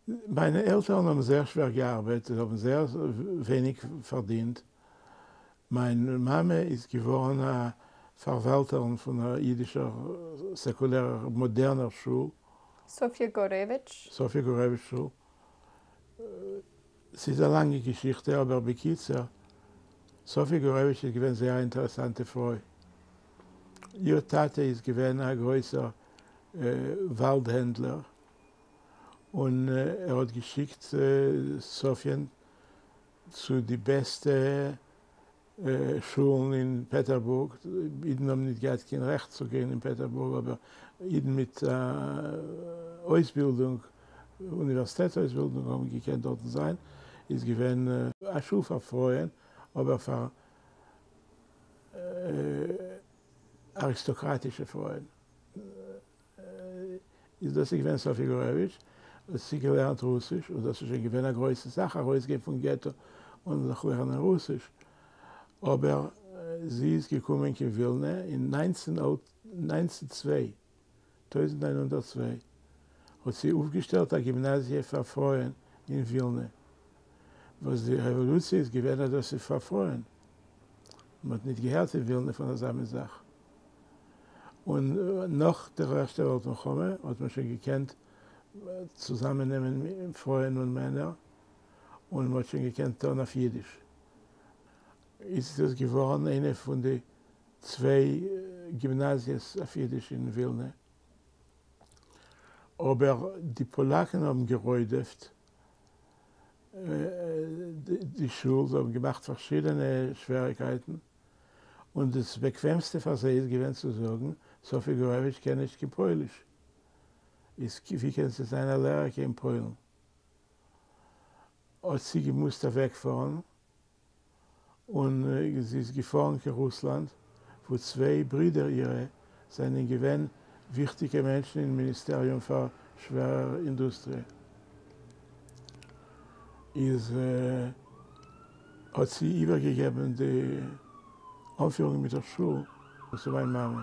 מיינע עלטערן האבן זייער שווער געארבעט, זיי האבן זייער ווייניג פארדינט. מיין מאמע איז געווארן א פארוואלטערין פון א אידישער סעקולערער מאדערנער שול. סאפיא גורעוויטש. סאפיא גורעוויטש שול. ס'איז א לאנגע געשיכטע אבער בקיצור, סאפיא גורעוויטש איז געווען זייער א אינטערעסאנטע פרוי. איר טאטע איז געווען א גרויסער וואלד הענדלער און ער האט געשיקט סאפיען צו די בעסטע שולן אין פעטערבורג, אידן האבן ניט געהאט קיין רעכט צו גיין אין פעטערבורג, אבער אידן מיט אויסבילדונג, אוניווערסיטעט אויסבילדונג האבן געקענט דארטן זיין, איז געווען א שול פאר פרויען, אבער פאר אריסטאקראטישע פרויען. איז דאס איז געווען סאפי גורעוויטש, האט זי געלערנט רוסיש, און דאס איז שוין געווען א גרויסע זאך ארויסגיין פון געטא און זיך לערנען רוסיש, אבער זי איז געקומען קיין ווילנע אין 1902, 1902, האט זי אויפגעשטעלט א גימנאזיע פאר פרויען אין ווילנע, וואס די רעוואלוציע איז געווען אז דאס איז פאר פרויען, מען האט ניט געהערט אין ווילנע פון אזא מין זאך. און נאך דער ערשטער וועלט מלחמה האט מען שוין געקענט צוזאמען נעמען פרויען און מענער, און מען האט שוין געקענט טון אויף אידיש. איז דאס געווארן איינע פון די צוויי גימנאזיעס אויף אידיש אין ווילנע. אבער די פאלאקן האבן גערודפ'ט די שול, זיי האבן געמאכט פארשידענע שוועריקייטן, און דאס באקוועמסטע פאר זיי איז געווען צו זאגן, סאפי גורעוויטש קען נישט קיין פויליש, איז ווי קען זי זיין א לערערקע אין פוילן? האט זי געמוזט אוועקפארן, און זי איז געפארן קיין רוסלאנד, וואו צוויי ברידער אירע זענען געווען וויכטיגע מענטשן אין מיניסטעריום פאר שווערער אינדוסטריע. איז האט זי איבערגעגעבן די אנפירונג מיט דער שול צו מיין מאמע.